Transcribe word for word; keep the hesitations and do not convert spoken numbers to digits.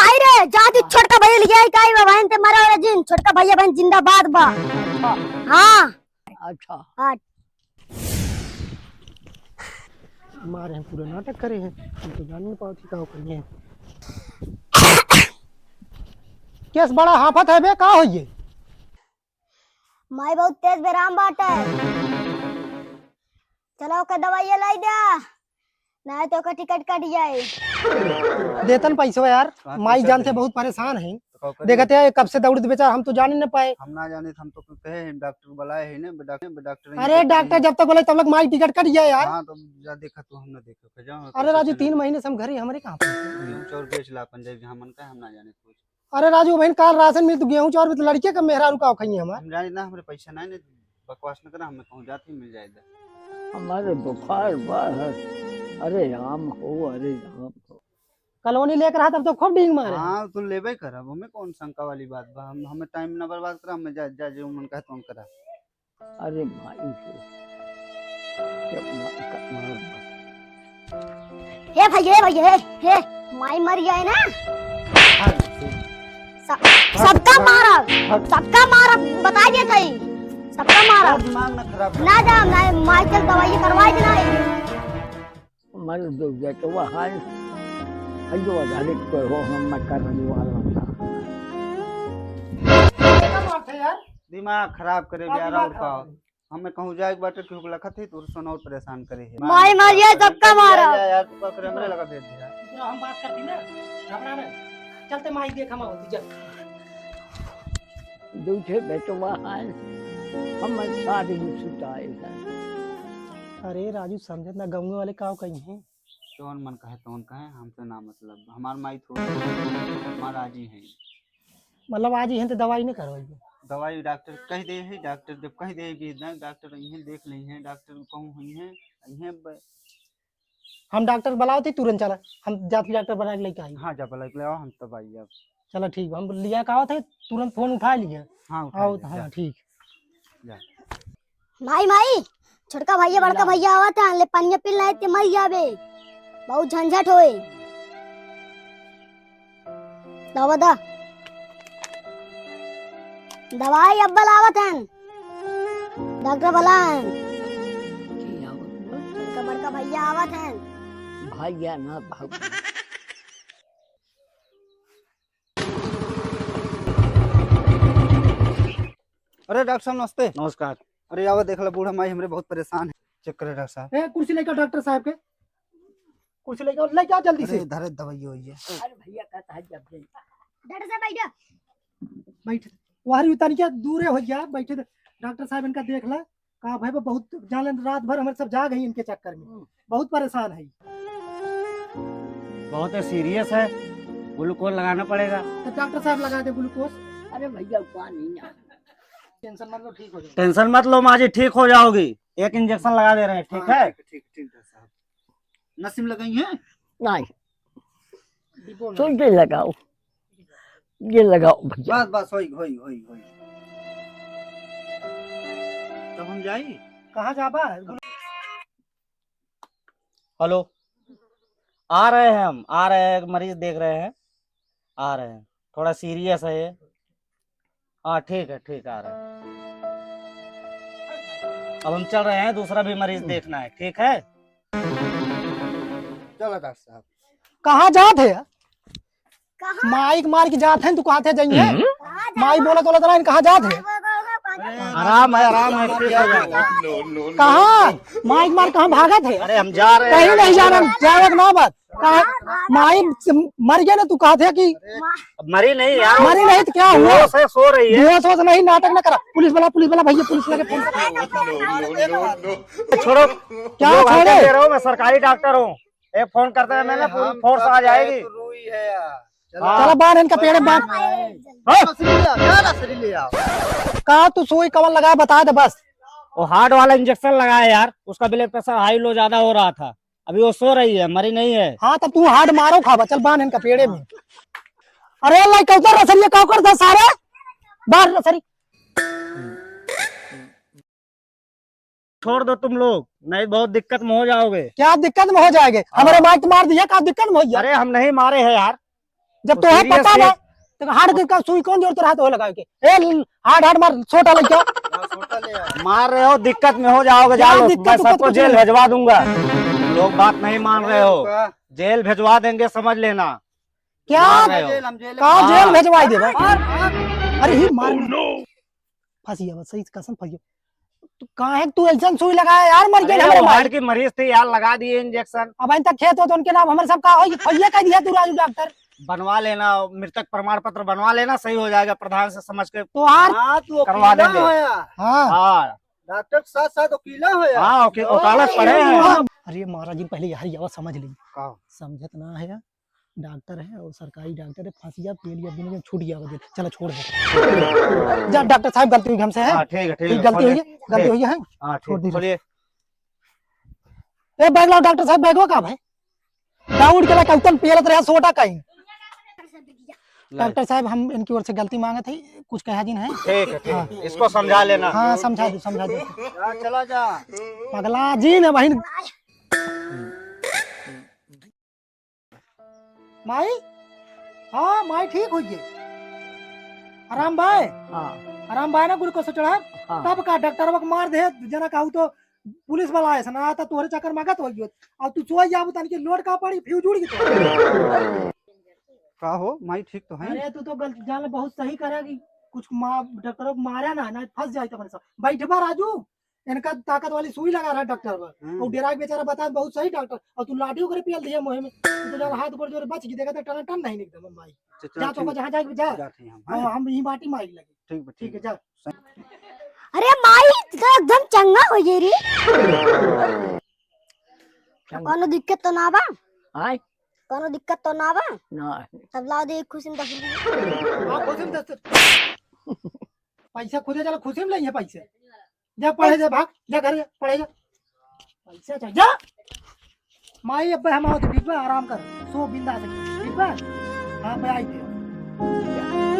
आई रे, जा दी छोटका भैया लिया आई काई बा, बहन ते मरा वाला जिन, छोटका भैया बहन जिंदाबाद बा। अच्छा। हाँ। अच्छा। हाँ। मारे हैं, पूरा नाटक करे हैं, हम तो जान नहीं पावत ही का करिए। केस बड़ा हाफत है बे, का होइए? माई बहुत तेज बेराम बाटे। चलो ओके दवाइया लाई दे, नहीं तो ओकर टिकट कट जाए। देतन पैसवा यार, कहाँ माई पैसा जान से दे? बहुत परेशान है। तो का करी? देखते हैं कब से दौड़त बेचारा, हम तो जान ही न पाए। हम ना जाने, हम तो कहे हैं डॉक्टर बुलाए हैं ना, डॉक्टर, डॉक्टर अरे डॉक्टर जब तक बोले तब तक माई टिकट कट जाए यार। हाँ तो जा देखा तू, हम ना देखा, फिर जाओ, अरे राजू, तीन महीने से हम घर ही, हमरे कहाँ पे? गेहूं चाउर बेच ला अपन, जब जहाँ मन का हम ना जाने कुछ। अरे राजू बहन, काल राशन मिल तो गेहूं चाउर भी तो लड़के का मेहरारू का खाइए हमार। हम जाने ना, हमरे पैसा नहीं, नहीं बकवास न करा, हमें कहूँ जात ही मिल जाएगा। हमारे बुखार बा है। अरे राम हो, अरे राम हो। कॉलोनी लेकर रहा तब तो खूब डींग मारे। हाँ, तो लेबे करब, हमें कौन शंका वाली बात बा, हम, हमें टाइम ना बर्बाद करा, हमें जा, जा जो मन कहे तो करा। अरे माई हो, जब माई का मार बा। हे भैया, हे भैया, हे, हे, माई मर गया है ना? हाँ, स-, सबका मारा, सबका मारा, बता दिया था ही, सबका मारा। और दिमाग ना खराब कर। ना जा, ना, माई चल दवाई करवाई देना है। मर दो बेटवा हाय, अयो अधारे को हो हम मैं करने वाला था। दिमाग खराब करे का बेरा दिमाग और खराब का। करे? हमें कहूँ जाए के बाटे, केहू के लखत ही, तोर सोना और परेशान करे है। माई मार ये सबका मारा। या, यार, तू का करे, हमरे लगा भेज दिया। पूरा हम बात करती ना, घबरा ना। चलते माई देख हम होती, चल। दूठे बेटवा आए, हम सारी में सुताए हैं। अरे राजू, समझत ना, गाँव वाले का कही हैं? जौन मन कहे, तौन कहे, हमसे ना मतलब। हमार माई थोड़ी, हमार आजी हैं। मतलब आज इहन तो दवाई नहीं करवाई? दवाई डॉक्टर कह दे है, डॉक्टर जब कह दे कि ना, डॉक्टर इहें देख ली हैं, डॉक्टर कहूँ हुई हैं, इहें ब-, हम डॉक्टर बुलाओ थे तुरंत चला, हम जाती डॉक्टर बना के लेके आई। हाँ, जा बुला के ले आओ, हम तब आई अब। चला ठीक बा, हम लिया का आवत है, तुरंत फोन उठा लिया। हाँ, उठा आओ, लिया, हाँ, जा। ठीक। जा। माई, माई, छोटका भैया, बड़का भैया आवत है, ले पनिया पी ले, ते मर जाबे, बहुत झंझट होए। दवा दा। दवाई अब लावत हैं। डॉक्टर बुलाए हैं। छोटका बड़का भैया आवत हैं। भैया ना भाग। अरे डॉक्टर साहब नमस्ते। नमस्कार। अरे आवा देख ला, बूढ़ा माई हमरे बहुत परेशान है। चेक करे डॉक्टर साहब। ए, कुर्सी लेके आओ डॉक्टर साहब के। कुर्सी लेके आओ, लेके आओ जल्दी से। अरे धरे दवाई होइए। अरे भैया कहता है जब जल्दी। डॉक्टर साहब बैठा। बैठ। वहरी उतारी क्या दूर है हो गया, बैठे तो डॉक्टर साहब इनका देख ला। का भाई बहुत जान लेन, रात भर हमारे सब जाग हैं इनके चक्कर में। हम्म। बहुत परेशान है। बहुत सीरियस है, ग्लूकोज लगाना पड़ेगा। तो डॉक्टर साहब लगा दे ग्लूकोज। अरे भैया पानी ना। टेंशन मत लो, ठीक हो जाओगे। टेंशन मत लो माँ जी, ठीक हो जाओगी। एक इंजेक्शन लगा दे रहे हैं, ठीक हाँ, है? ठीक, ठीक, ठीक है साहब। नसीम लगाई है? नहीं। डिब्बो में। सुई के लगाओ, ये लगाओ भैया। बस, बस, होई, होई, होई, होई। तब हम जाई? कहाँ जाबा? हेलो, आ रहे हैं हम, आ रहे हैं, मरीज देख रहे हैं, आ रहे हैं। थोड़ा सीरियस है ये। हाँ, ठीक है, ठीक, आ रहे हैं। अब हम चल रहे हैं, दूसरा भी मरीज हम्म। देखना है, ठीक है? चलो डॉक्टर साहब। कहाँ जात है? कहाँ? माइक मार के जात हैं, तू कहाँ थे जाइए? हम्म। कहाँ जात माइक है? बोलत बोलत रहा, कहाँ जात है? कहाँ जात है? आराम है, आराम है, ठीक हो जाएगा। कहाँ? माइक मार कहाँ भागत है? अरे हम जा रहे हैं कहीं यार। नहीं जाना, जावे के ना बात। कहाँ? माई से मर गया ना, तू कहत है कि अब मरी नहीं यार, मरी नहीं तो क्या हुआ? बेहोश है, सो रही है। बेहोश होश नहीं, नाटक ना करा। पुलिस वाला, पुलिस वाला भैया, पुलिस वाला के फोन कर। छोड़ो, क्या लोग हल्के छोड़े? ले रहे हो, मैं सरकारी डॉक्टर हूँ। एक फोन करते हैं, मैंने पूरी फोर्स आ जाएगी। हाँ। चला बांध इनका पेड़े बांध। हाँ। का तू सुई कवन लगा बता दे बस। वो हार्ट वाला इंजेक्शन लगाया यार, उसका ब्लड प्रेशर हाई लो ज्यादा हो रहा था। अभी वो सो रही है, मरी नहीं है। हाँ, तब तू हार्ड मारो खाबा, चल बांध इनका पेड़े में। अरे लाई कौतर रसरिया का कर था सारे, बाहर रसरी। छोड़ दो तुम लोग, नहीं बहुत दिक्कत में हो जाओगे। क्या दिक्कत में हो जाएंगे? हाँ। हमारे माइक मार दिया, क्या दिक्कत में हो गया? अरे हम नहीं मारे हैं यार। जब तो तोहे पता बा, तो हार्ड के का सुई कौन जोर तो रहा तो लगावे के? ए, हार्ड, हार्ड मार, छोटा लइका। मार रहे हो, दिक्कत में हो जाओगे, क्या जाओ, दिक्कत, मैं दिक्कत सबको कुछ जेल नहीं। भेजवा दूंगा। लोग बात नहीं मान रहे हो, जेल भेजवा देंगे, समझ लेना। क्या? मार रहे हो। जेल, हम जेल का हाँ। जेल भेजवाई देबा? मार, मार। अरे ही मार। फंस गया, बस सही कसम फंस गया। तू काहे तू ऐसन सुई लगाया यार, मर गया अरे, हमरे वो भाई। हार्ट की मरीज थी यार, लगा दिए इंजेक्शन। अब इन तक खेत हो तो उनके नाम हमरे सब का होई, होइए कह दिया तू राजू डॉक्टर। बनवा लेना, मृतक प्रमाण पत्र बनवा लेना, सही हो जाएगा प्रधान से समझ के। तो यार हाँ, तू करवा वकीला देंगे। हो यार। हाँ। हाँ। डॉक्टर के साथ साथ वकीला हो यार। हाँ, वकी-, वकालत पढ़े हैं। हाँ। अरे महाराज जी, पहले यार ये बात समझ ली। का? समझत ना है यार। डॉक्टर है और सरकारी डॉक्टर है, फंस गया, पेल गया, दुनिया में छूट गया वजह। चलो छोड़ दे। जा डॉक्टर साहब, गलती हुई हमसे है। हाँ, ठीक है, ठीक ये है, गलती खोलिए। हुई है, गलती ठीक। हुई है। हाँ, छोड़ ठीक, दीजिए। खोलिए। ए, बैग लाओ डॉक्टर साहब, बैगवा का भाई? दौड़ के ला कौतन पियलत रहे, सोटा कहीं। लाए। डॉक्टर साहब, हम इनकी ओर से गलती मांगत है, कुछ कहा जिन है। ठीक है, ठीक है। हाँ। इसको समझा लेना। हाँ, समझा दो, समझा दो। जा, चला जा। पगला जिन है बहिन। माई, हाँ, माई ठीक होइ गई। आराम बाय? हाँ। आराम बाय ना ग्लूकोस चढ़ा? हाँ। तब का डॉक्टरवा के मार दे, जना कहू तो पुलिस वाला ऐसा ना आता, तोहरे चक्कर में गत होइ गयो। अब तू सोई जाबू तनिके लोड का पड़ी, फ्यूज उड़ गई तो। का हो, माई ठीक तो है? अरे तू तो गलत जान ले, बहुत सही करे कि कुछ माँ डॉक्टरवा के मारा ना, ना फंस जाए तो अपने सब। बैठबा राजू, इनका ताकत वाली सुई लगा रहा डॉक्टर पर। हम्म। और डेरा के बेचारा बता बहुत सही डॉक्टर, और तू लाठी ओकरे पेल दिया मुँह में, तू तो जरा हाथ गोड़ जोरे बच गई, देखा तो टनाटन नहीं एकदम माई। अच्छा, चलो, जा तो ठीक। जहाँ जाके जा। जाते हैं हम, हाँ, हैं? हम यहीं बाटी माई लगी। ठीक बा, ठीक ठीक है, बा। जा। अरे माई, तू तो एकदम चंगा हो गई रे। चंगा। कौनो दिक्कत तो ना बा? आय? कौनो दिक्कत तो ना बा? ना। तब लाओ दे खुशी में दस रुपया। हाँ, खुशी में दस। पैसा खुदे चला, खुशी में लेंगे पैसे। जा पढ़े जा, भाग जा, घर जा, पढ़े जा। पैसा चाहिए जा। माई, अब हम आओ तो ठीक बा, आराम कर, सो बिंदास, ठीक बा? हाँ, मैं आई थे।